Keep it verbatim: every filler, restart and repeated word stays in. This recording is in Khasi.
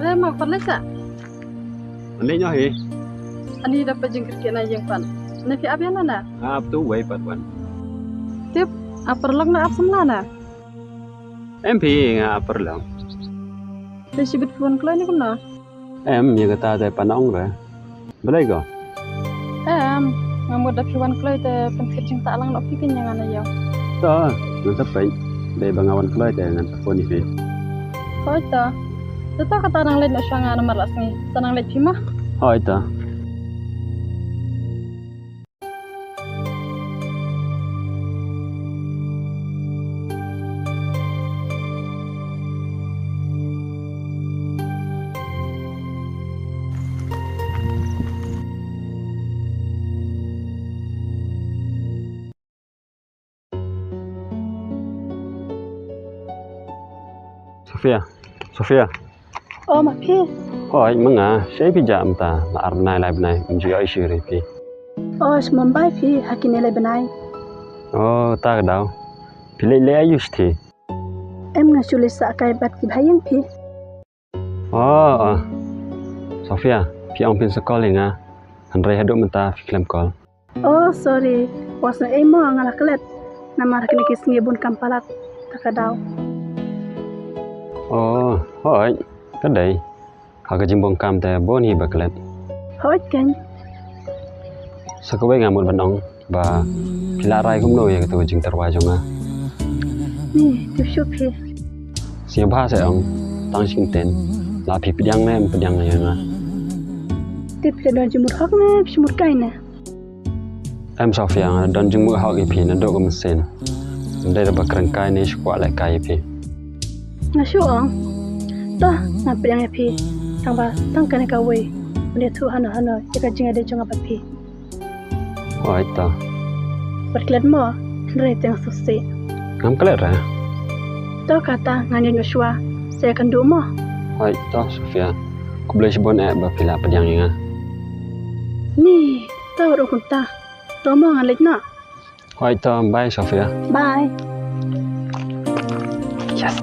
Eh, ma, pat leit sa? Ani nyoh hi. Ani da pa jingkyrkieh na ïing pat. Ani phi ap ïa na na? Ap tu wei pat wan. Tip, ap paralok na ap samla na? Em phi, nga ap paralok. Te shibit phi wan kloi ne kumno? Em, ïa kata te pan ong re. Balei ko? Em, nga mut da phi wan kloi te pynkit jingtah lang noh phi kin ïa nga na ïew. To, ngan sa peit. Dei ba nga wan kloi te ngan sa phone ïa phi. Hooid to. Te to kata nang leit noh shuwa nga namar la sngi. Sa nang leit phi ma? Hooid to. Sofia, Sofia. O ma phi. Hooid, ma nga, shaei phi jah mynta, la ar bnai lai bnai, ym ju ïohi shuh ïa phi. O, sha Mumbai phi, ha kine lai bnai. O, ta ka daw. Phi leit leh aïu shathie? Em, nga shu leit sah kai bad ki bahaïing phi. O, o. Sofia, phi ong phin sa call ïa nga. Hynrei haduh mynta phi khlem call. Oh, sorry. Wat sngew ei mo, nga la klet. Namar kine ki sngi bun kam palat. Ta ka daw. Oh, hooid. Ka dei. Ha ka jingbun kam te bun hi ba klet. Hooid keiñ. Sa kawei nga mut ban ong ba phi la rai kumno ïa katu ka jingtyrwa jong nga. Ni, tip shuh phi. Sngewbha sa ong, tang shi kyntien. La phi pdiang ne em pdiang ïa nga? Tip phi la don jingmut hok ne phi mut kai ne? Em Sofia, nga don jingmut hok ïa phi naduh ka mynsiem. Ym dei da ba kren kai ne shu kwah leh kai ïa phi. Nga shu ong. To, nga pdiang ïa phi. Tang ba tang kane kawei. Ym dei thuh hano hano ïa ka jingïadei jong nga bad phi. Hooid to. Wat klet mo, hynrei te nga sngewsih. Ngam klet re. To kata ngan ïoh shuwa, sa ïakynduh mo. Hooid to Sofia. Khublei shibun eh ba phi la pdiang ïa nga. Ni, to ruh kumta. To mo ngan leit noh. Hooid to, bye Sofia. Bye. Yes.